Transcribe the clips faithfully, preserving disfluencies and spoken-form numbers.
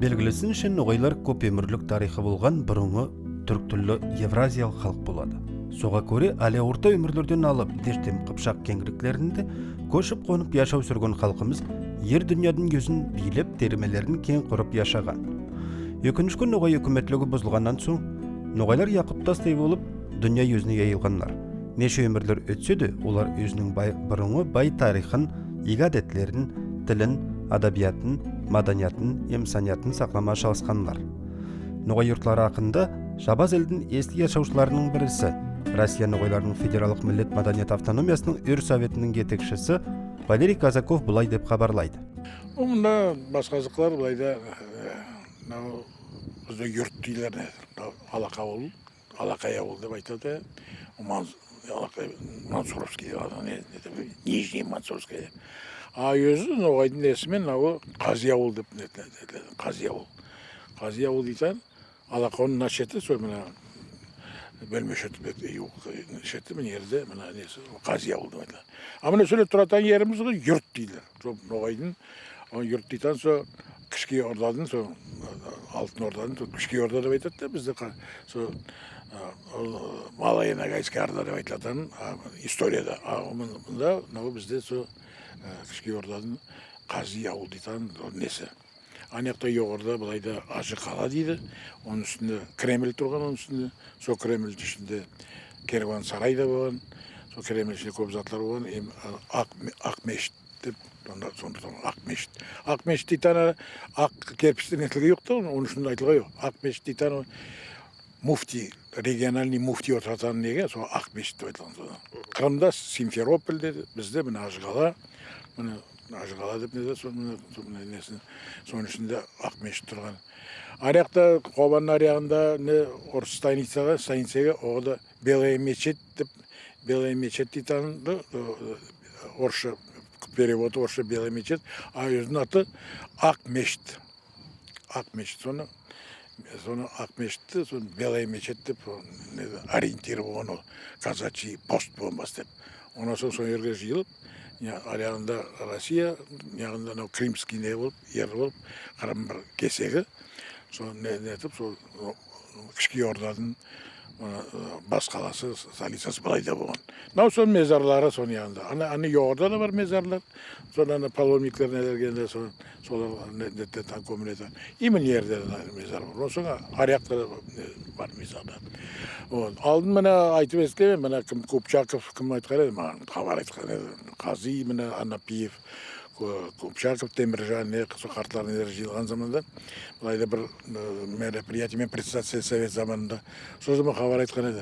Белгилисинше, ногайлар коьп оьмирлик тарыйхы болган бурынгы туьрк тилли евразиялык халк болады. Сога коьре, аьли орта оьмирлерден алып, Дештем-Кыпшак кенъирликлеринде коьшип-конып яшав суьрген халкымыз ер дуныядынъ юзин бийлеп, термелерин кенъ курып яшаган. Оькинишке, ногай оькиметлиги бузылганнан сонъ, ногайлар якут тастай болып, дуныя юзине яйылганлар. Неше оьмирлер оьтсе де, олар оьзининъ бай, бурынгы бай тарыйхын, ийги аьдетлерин, тилин, адабиятын, маданиятын эм саниятын саклама шалысканлар. Ногай юртлары акында Шабас элдинъ эски яшавшыларынынъ бириси, Россия ногайларынынъ федераллык миллет маданият автономиясынынъ оьр советининъ етекшиси Валерий Казаков былай деп хабарлайды. Бу мунда басказыклар былайда, э, мынав бизде юрт дейлер, мынав Алака авыл, Алакай авыл деп айтады. Ман-, Алакай, Мансуровский деп, ана не, не деп, Нижний Мансуровский. А оьзи ногайдынъ неси мен, мынав Кази авыл деп нетиледи, Кази авыл. Кази авыл дейтаган Алакайдынъ мына шети, сол мына Боьлме шети, бек ювык шети, мына ерде, мына неси, Кази авыл деп айтылады. А мине соьле туратаган еримиз юрт дейлер. Сол ногайдынъ, ол юрт дейтаган сол Кишкей Ордадынъ, сол Алтын Ордадынъ, сол Кишкей Орда деп айтады да бизде, ка-, сол, а, ол Малая Ногайская Орда деп айтылатаган, а, историяда. А мун-, мунда, мынав бизде сол, а, Кишкей Ордадынъ Кази авыл дейтаган ол неси. Ана якта йогарыда былайда Аьжи кала дейди. Онынъ уьстинде Кремль турган, онынъ уьстинде. Сол Кремльдинъ ишинде керуьван сарай да болган. Сол Кремль ишинде коьп затлар болган. Эм, а, ак, ак мешит деп, сонда, сонда, сонда ак мешит. Ак мешит дейтаган ана ак кирпичтен этилген йок та, онынъ уьшин айтылган йок. Ак мешит дейтаган ана муфтий, региональный муфтий олтыратаган неге, сол ак мешит деп айтылган сонда. Кырымда Симферополь деди, бизде мине Аьжи кала, мине Аьжи кала деп неди, сол мине, сол мине несин, сонынъ ишинде ак мешит турган. Ана якта, Кобаннынъ ари ягында, не, орыс станицага, станицага, ога да Белая мечеть деп, Белая мечеть дейтаган, э, орысша, переводы орысша Белая мечеть, а оьзининъ аты Ак мешит. Ак мешит, соны, соны Ак мешитти, соны Белая мечеть деп, соны, не, ориентир болган ол, казачий пост болган бастап. Оннан сонъ сол ерге йыйылып, я, ари ягында Россия, мына ягында анав Крымский не болып, ер болып, Кырым бир кесеги. Соны не, нетип, сол, о, Кишкей Ордадынъ, э, бас каласы, столицасы былайда болган. Мынав сол мезарлары, сонынъ янында. Ана, ана йогарыда да бар мезарлар. Сонда ана паломниклер нелер келгенде, сол, солар не, не, не, там коьмиледи. И мине ерде де мезар бар. Оннан сонъ ари якта да, не, бар мезарлар. Вот. Алдын мине айтып эситкенмен, мине ким, Купчаков, ким айткан эди, мага хабар айткан эди. Кази, мине Анапиев, Ку-, Купчаков, Темиржан, не, сол картлар нелер йыйылган заманда, былайда бир, э, мероприятие мен, председатель совет заманында. Сол заман хабар айткан эди.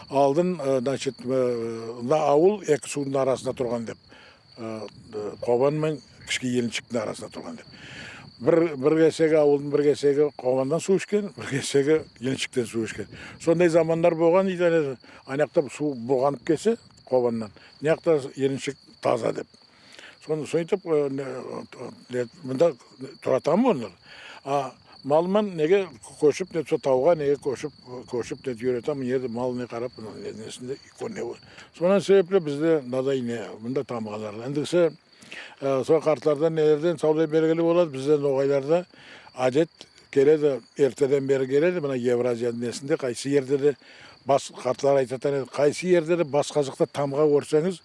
Алдын, э, значит, э, мына авыл эки сувдынъ арасында турган деп. Э, э, Кобан мен Кишкей Елиншиктинъ арасында турган деп. Бир, бир кесеги, авылдынъ бир кесеги Кобаннан сув ишкен, бир кесеги Елиншиктен сув ишкен. Сондай заманлар болган дейди, ана, ана якта сув булганып келсе Кобаннан, мына якта Елиншик таза деп. Соны соьйтип, э, не, э, мунда туратаган болар. А мал ман неге коьшип, не, сол тавга неге коьшип, коьшип, не, юретаган, мына ерде мал не карап, не, несинде, коьне. Соннан себепли бизде мынадай не, мунда тамгалар. Эндигиси, э, сол картлардан, нелерден савлай белгили болады, бизде ногайларда аьдет келеди, эртеден бери келеди. Мына Евразиядынъ несинде, кайсы ерде де бас, картлар айтатаган эди, кайсы ерде де бас казыкта тамга коьрсенъиз,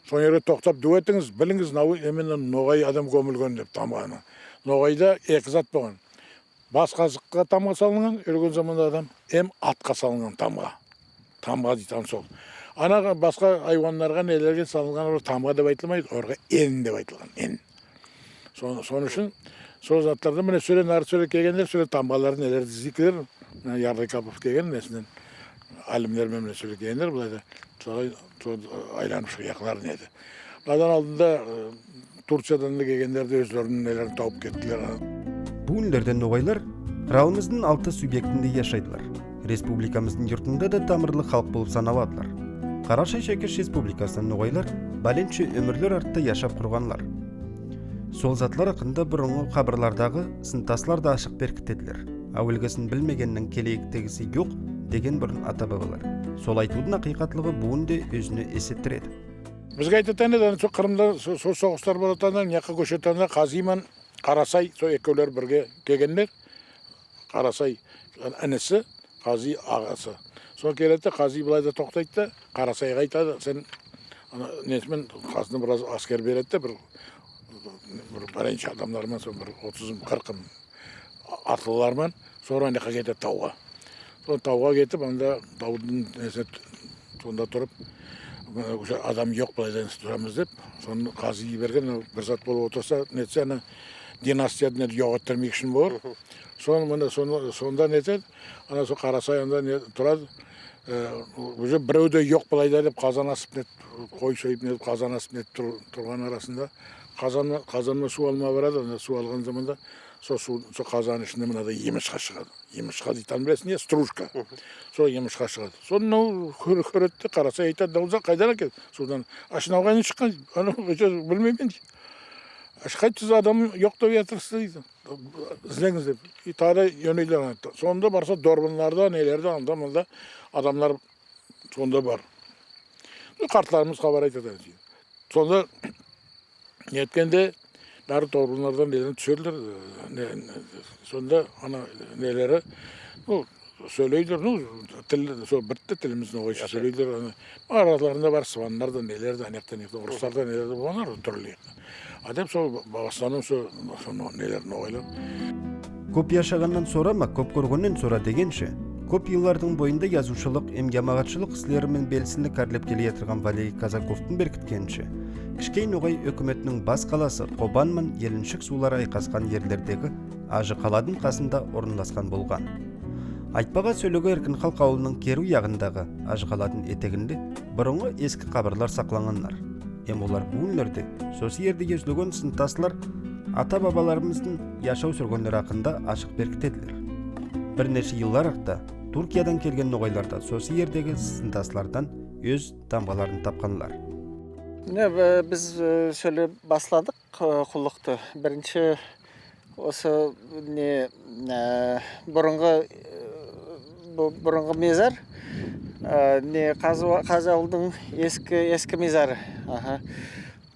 сол ерге токтап дуа этинъиз, билинъиз, мынав именно ногай аьдем коьмилген деп тамганы. Ногайда эки зат болган. Бас казыкка тамга салынган, оьлген заманда аьдем, эм атка салынган тамга. Тамга дейтаган сол. Ана баска айванларга, нелерге салынган, ол тамга деп айтылмайды, оларга эн деп айтылган, эн. Сон-, сонынъ уьшин сол затлардан, мине, соьле, нары соьле келгенлер, соьле тамгалар, нелер, дизиклер, мине, Ярдыкапов келген, несиннен, алимлер мен, мине, соьле келгенлер, былайда, солай, сол, айланып шыгыяклар неди. Мунадан алдында, э, Турциядан да келгенлер де оьзлерининъ нелерин тавып кеттилер. Бу куьнлерде ногайлар кыралымыздынъ алты субъектинде яшайдылар. Республикамыздынъ юртында да тамырлы халк болып саналадылар. Карашай-Шеркеш Республикасында ногайлар баьленше оьмирлер артта яшап турганлар. Сол затлар акында бурынгы кабырлардагы сынтаслар да ашык беркитедилер. Аьвелгисин билмегеннинъ келеектегиси йок деген бурын ата-бабалар. Сол айтувдынъ акыйкатлыгы буьгуьн де оьзине эс эттиреди. Бизге айтатаган эди, ана сол Кырымда со-, сол согыслар болатаганда, мына якка коьшетаганда Кази ман Карасай, сол экевлер бирге келгенлер. Карасай иниси, Кази агасы. Сол келеди де, Кази былайда токтайды да, Карасайга айтады: «Сен ана несимен, касына бираз аскер береди де, бир, бир биринши аьдемлер мен, сол бир отызым, кыркым атлылар ман, сора ана яка кетеди тавга. Сол тавга кетип, анда тавдынъ несине, сонда турып, уже аьдем йок, былайда энди турамыз деп, соны Кази йиберген, бир зат болып олтырса, нетсе, ана династияды, неди, йок эттермек уьшин болар. Соны мине, соны, сонда нетеди, ана сол Карасай анда не турады, э, уже бирев де йок былайда деп, казан асып нетип, кой союп нетип, казан асып нетип тур-, турган арасында, казаннан, казаннан сув алма барады. Анда сув алган заманда сол сув, сол казаннынъ ишиннен мынадай йымышка шыгады. Йымышка дейтаганын билесинъ, я, стружка. Сол йымышка шыгады. Соны мынав коьр-, коьреди де, Карасай айтады: «Давза, кайдан аькелдинъ?» «Сувдан». «А шынавга не шыккан?» «Ана, билмеймен», дейди. «А кайтип сиз, аьдем йок деп ятырсыз», дейди. «Изленъиз», деп. И тагы да йоьнейди ана. Сонда барса, дорбынларда, нелерде, анда-мунда аьдемлер сонда бар. Ну, картларымыз хабар айтады. Сонда неткенде, баьри дорбынлардан нелерден туьседилер, э, не, не, сонда ана нелери, ну, соьйлейдилер, ну, тил, сол бир де тилимиз ногайша соьйлейдилер. Ана араларында бар сыбанлар да, нелер де, ана якта, мына якта, орыслар да, нелер де болган туьрли. А деп сол, в основном сол, сол нелер, ногайлар. Коьп яшаганнан сорама, коьп коьргеннен сора дегенше, коьп йыллардынъ бойында язувшылык эм ямагатшылык ислери мен белсенли каьрлеп келе ятырган Валерий Казаковтынъ беркиткенинше, Кишкей Ногай оькиметининъ бас каласы Кобан ман Елиншик сувлары айкаскан ерлердеги Ажыкаладынъ касында орынласкан болган. Айтпага, соьлеге Эркин-Халк авылынынъ керуьв ягындагы Ажыкаладынъ этегинде бурынгы эски кабырлар сакланганлар. Эм олар буьгуьнлерде сосы ерде юзилген сынтаслар ата-бабаларымыздынъ яшав суьргенлери акында ашык беркитедилер. Бир неше йыллар артта Туркиядан келген ногайлар да сосы ердеги сынтаслардан оьз тамгаларын тапканлар. Мине, э, биз, э, соьйлеп басладык, э, куллыкты. Биринши Осы не, э, бурынгы, э, бу-, бурынгы мезар, э, не, Казы-, Казы авылдынъ эски, эски мезары. Аха.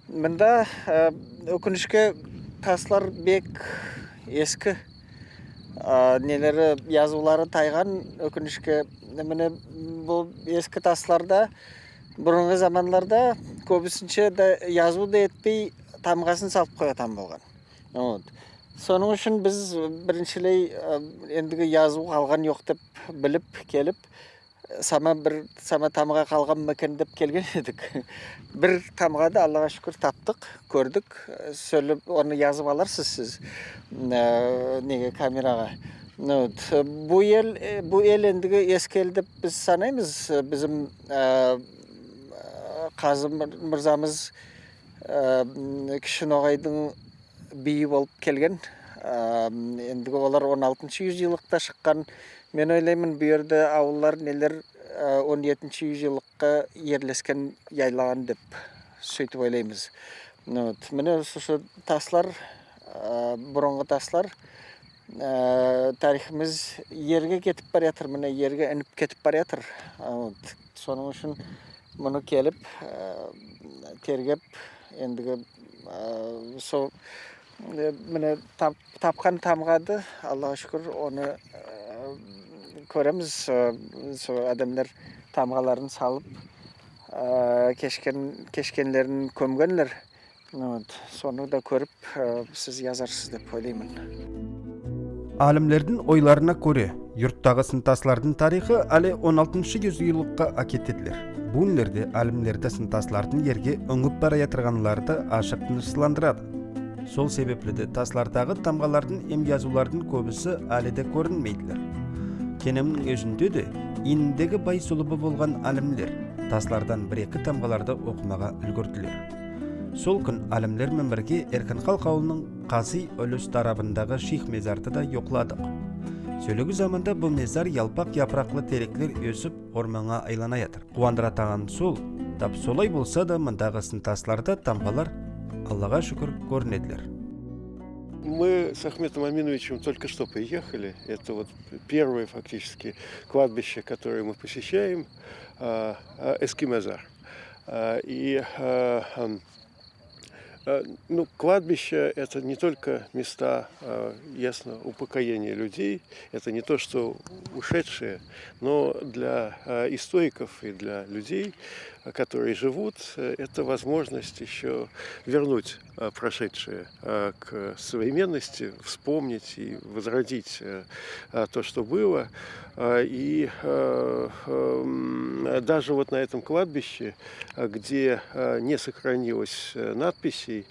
Мында, э, оькинишке, таслар бек эски. Э, нелери, язувлары тайган, оькинишке. Мине, бу эски тасларда бурынгы заманларда коьбисинше де язув да этпей, тамгасын салып коятаган болган. Вот. Сонынъ уьшин биз бириншилей, э, эндиги язув калган йок деп билип келип, сама бир, сама тамга калган ма экен деп келген эдик. Бир тамгады, Аллага шуькир, таптык, коьрдик. Соьйлеп, оны язып аларсыз сиз, э, неге, камерага. Ну вот, бу эл, э, бу эл эндиги эски эл деп биз санаймыз. Бизим, э, Казы мыр-, мырзамыз, э, м, Киши Ногайдынъ бийи болып келген. Э, м, эндиги олар он алтыншы юзйыллыкта шыккан. Мен ойлайман, бу ерде авыллар, нелер, э, он етинши юзйыллыкка ерлескен, яйлаган деп, суьйтип ойлаймыз. Ну вот, мине, сосы таслар, э, бурынгы таслар, э, тарихымыз ерге кетип бараятыр, мине, ерге инип кетип бараятыр. А, вот. Сонынъ уьшин муны келип, э, тергеп, эндиги, э, со, э, мине, тап-, тапкан тамгады, Аллага шуькир, оны, э, коьремиз, э, со аьдемлер тамгаларын салып, э, кешкен, кешкенлерин коьмгенлер. Вот, соны да коьрип, э, сиз язарсыз деп ойлайман. Алимлердинъ ойларына коьре, юрттагы сынтаслардынъ тарихы аьли он алтыншы юзйыллыкка аькетедилер. Буьгуьнлерде алимлерди сынтаслардынъ ерге оьнгип бараятырганлары да ашык тынышландырады. Сол себепли де таслардагы тамгалардынъ эм язувлардынъ коьбиси аьли де коьринмейдилер. Кенемнинъ оьзинде де ийиндеги бай сулыбы болган алимлер таслардан бир-эки тамгаларды окымага уьлгирдилер. Сол куьн алимлер мен бирге Эркин-Халк авылынынъ Казы уьлис тарабындагы ших мезарды да йокладык. Соьлеги заманда бу мезар ялпак япыраклы тереклер оьсип, орманга айланаятыр. Кувандыратаганы сол, тап солай болса да, мындагы сынтасларда тамгалар, Аллага шуькир, коьринедилер. Мы с Ахметом Аминовичем только что приехали. Это вот первое фактически кладбище, которое мы посещаем, а, а, Эски Мезар. А, и, а, ам, Э, Ну, кладбище — это не только места, э, ясно, упокоения людей, это не то, что ушедшие, но для э, историков и для людей, э, которые живут, э, это возможность еще вернуть э, прошедшее э, к современности, вспомнить и возродить э, э, то, что было. Э, И э, эм, даже вот на этом кладбище, э, где э, не сохранилось э, надписей,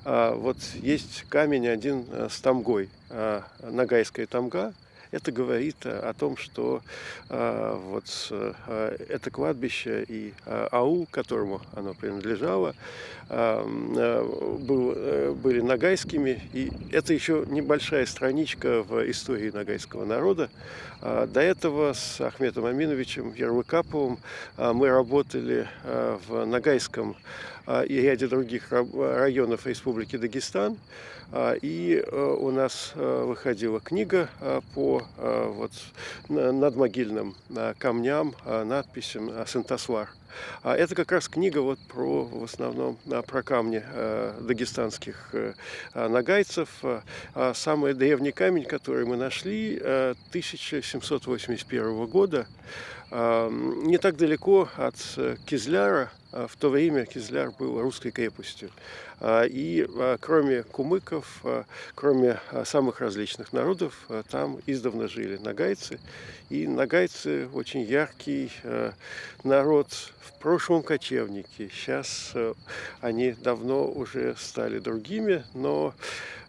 а, вот есть камень один э, с тамгой, а, ногайская тамга. Это говорит э, о том, что а, вот э, это кладбище и а, аул, которому оно принадлежало, а, м, э, был, э, были ногайскими. И это еще небольшая страничка в истории ногайского народа. А, До этого с Ахметом Аминовичем Ярлыкаповым а, мы работали а, в Ногайском а, и ряде других раб- районов Республики Дагестан. А, И э, у нас э, выходила книга а, по а, вот, н- надмогильным а, камням, а, надписям а, Сентасвар. А Это как раз книга вот про, в основном, а, про камни э, дагестанских э, а, ногайцев. А, а Самый древний камень, который мы нашли, э, тысяча семьсот восемьдесят первого года, а, м, не так далеко от э, Кизляра. А, В то время Кизляр был русской крепостью. А, И а, кроме кумыков, а, кроме а, самых различных народов, а, там издавна жили ногайцы. И ногайцы очень яркий э, народ. В прошлом кочевники, сейчас они давно уже стали другими, но,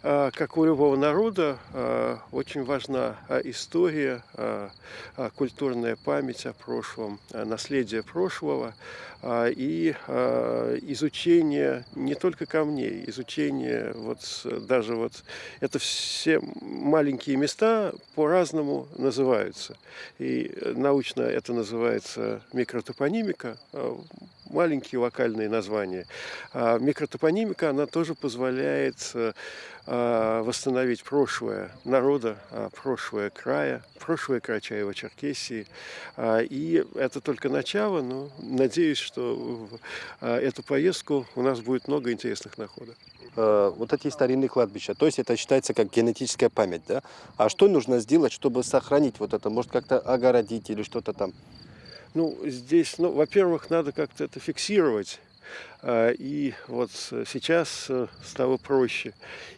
а, как у любого народа, а, очень важна а, история, а, а, культурная память о прошлом, а, наследие прошлого а, и а, изучение не только камней, изучение вот э, даже вот это все маленькие места по-разному называются. И э, научно это называется микротопонимика, э, маленькие локальные названия. А микротопонимика, она тоже позволяет э, а, восстановить прошлое народа, а, прошлое края, прошлое Карачаево-Черкесии. А, И это только начало, но надеюсь, что в а, эту поездку у нас будет много интересных находок. Э, Вот эти старинные кладбища, то есть это считается как генетическая память, да? А что нужно сделать, чтобы сохранить вот это? Может, как-то огородить или что-то там? Ну, здесь, ну, во-первых, надо как-то это фиксировать. А, И вот э, сейчас э, стало проще.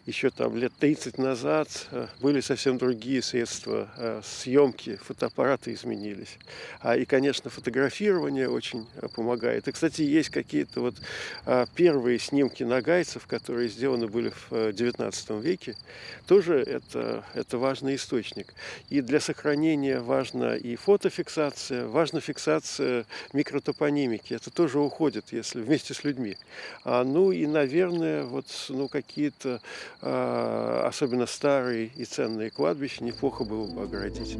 Еще там лет тридцать назад э, были совсем другие средства съемки, фотоаппараты изменились. А, И, конечно, фотографирование очень э, помогает. И, кстати, есть какие-то вот а, первые снимки ногайцев, которые сделаны были в э, девятнадцатом веке. Тоже это, это важный источник. И для сохранения важна и фотофиксация, важна фиксация микротопонимики. Это тоже уходит, если вместе с людьми. А, Ну и, наверное, вот ну, какие-то, а, особенно старые и ценные кладбища неплохо было бы оградить.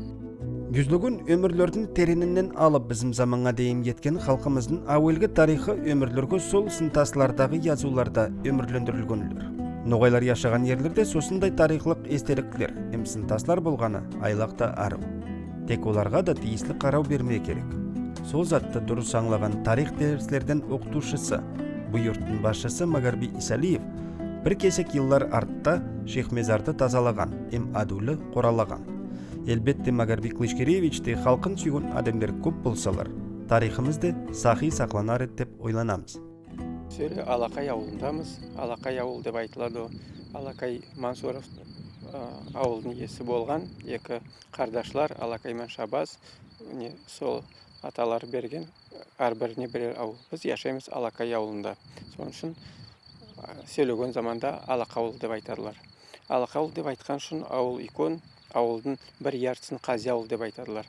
Юзлеген оьмирлердинъ терениннен алып бизим заманга дейим еткен халкымыздынъ аьвелги тарихи оьмирлерге сол сынтаслардагы язувларда оьмирлендирилгенлер. Ногайлар яшаган ерлерде сосындай тарихлык эстеликлер эм сынтаслар болганы айлакта арув. Тек оларга да тийисли карав бермеге керек. Сол затты дурыс анълаган тарих дерислердинъ окытувшысы, бу юрттынъ басшысы Магарби Исалиев бир кесек йыллар артта Шейх-Мезарды тазалаган эм аьдуьвли коравлаган. Аьлбетте, Магарби Кылычкереевичти халкын суьйген аьдемлер коьп болсалар, тарихымыз да сакый сакланар эди деп ойланамыз. Соьле Алакай авылындамыз. Алакай авыл деп айтылады ол. Алакай Мансуров а, авылдынъ иеси болган. Эки кардашлар, Алакай мен Шабаз. Мине, сол аталары берген аьр бирине бирер авыл. Биз яшаймыз Алакай авылында. Сонынъ уьшин а, соьйлеген заманда Алакай авыл деп айтадылар. Алакай авыл деп айткан уьшин авыл уьйкен, авылдынъ бир яртысын Кази авыл деп айтадылар.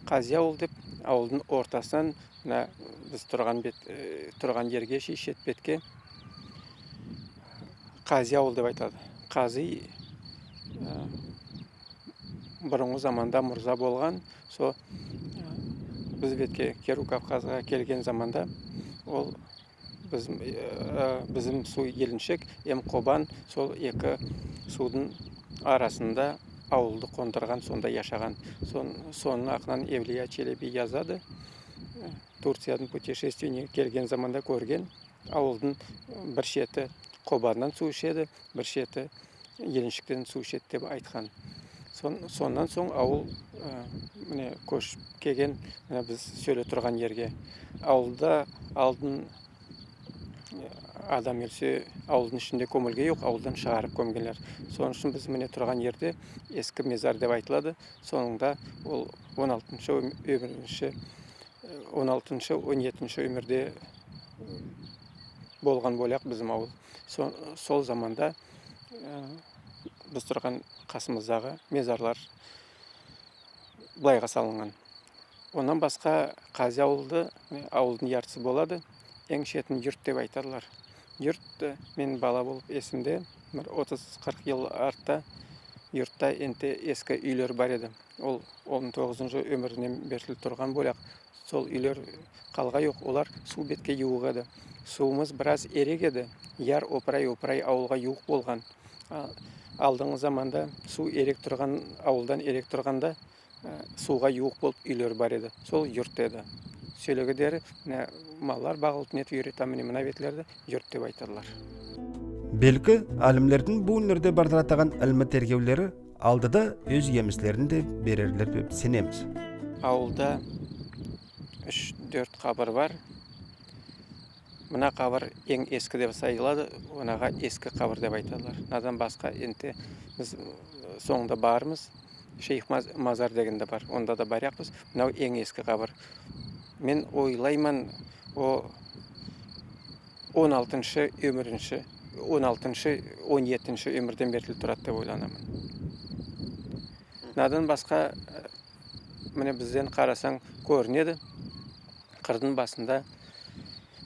Кази авыл деп авылдынъ ортасыннан мына биз турган бет, э, турган ерге шейим шет бетке Кази авыл деп айтады. Кази э, бурынгы заманда мырза болган, сол э, биз бетке Керуь Кавказга келген заманда ол бизим, э, бизим сув Елиншек эм Кобан, сол эки сувдынъ арасында авылды кондырган, сонда яшаган. Сон, сонынъ акыннан Эвлия Челеби язады. Турциядынъ путешественниги келген заманда коьрген авылдынъ бир шети Кобаннан сув ишеди, бир шети Елиншиктен сув ишеди деп айткан. Сон-, соннан сонъ авыл, э, мине, коьшип келген, мине, биз соьйлеп турган ерге. Авылда алдын, э, адам оьлсе, авылдынъ ишинде коьмилген йок, авылдан шыгарып коьмгенлер. Сонынъ уьшин биз мине турган ерде Эски мезар деп айтылады. Сонынъ да ол он алтыншы, он биринши, он алтыншы, он етинши оьмирде болган болаяк бизим авыл. Со-, сол заманда, э, биз турган касымыздагы мезарлар былайга салынган. Оннан баска Кази авылды, э, авылдынъ яртысы болады, энъ шетин юрт деп айтадылар. Юрт, э, мен бала болып эсимде, бир отыз-кырк йыл артта юртта энди эски уьйлер бар эди. Ол он тогызыншы оьмирден берли турган болаяк. Сол уьйлер калга йок, олар сув бетке ювык эди. Сувымыз бираз эрек эди. Яр опырай-опырай авылга ювык болган. А, алдынгы заманда сув эрек турган, авылдан эрек турганда, э, сувга ювык болып уьйлер бар эди. Сол юрт эди. Соьлеге дери, мине, маллар багылып, нетип юретаган, мине, мына бетлерди юрт деп айтадылар. Белки, алимлердинъ буьгуьнлерде бардыратаган илми тергевлери алдыда оьз емислерин де берерлер деп сенемиз. Авылда уьш-доьрт кабыр бар. Мына кабыр энъ эски деп сайылады, онага эски кабыр деп айтадылар. Мунадан баска энди биз, э, сонъында бармыз, Шейх Маз-, Мазар деген де бар, онда да бараякпыз. Мынав энъ эски кабыр. Мен ойлайман, о он алтыншы, он биринши, он алтыншы, он етинши оьмирден берли турады деп ойланаман. Мунадан баска, э, мине, бизден карасанъ коьринеди, кырдынъ басында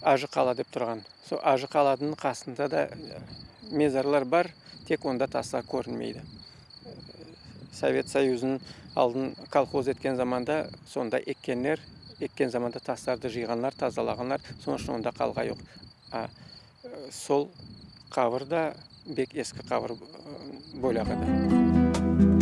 Ажы кала деп турган. Сол Ажы каладынъ касында да, э, мезарлар бар, тек онда таслар коьринмейди. Совет Союзын алдын колхоз эткен заманда сонда эккенлер, эккен заманда тасларды жыйганлар, тазалаганлар, сонынъ уьшин онда калга йок. А, э, сол кабыр да бек эски кабыр, э, болаяк эди.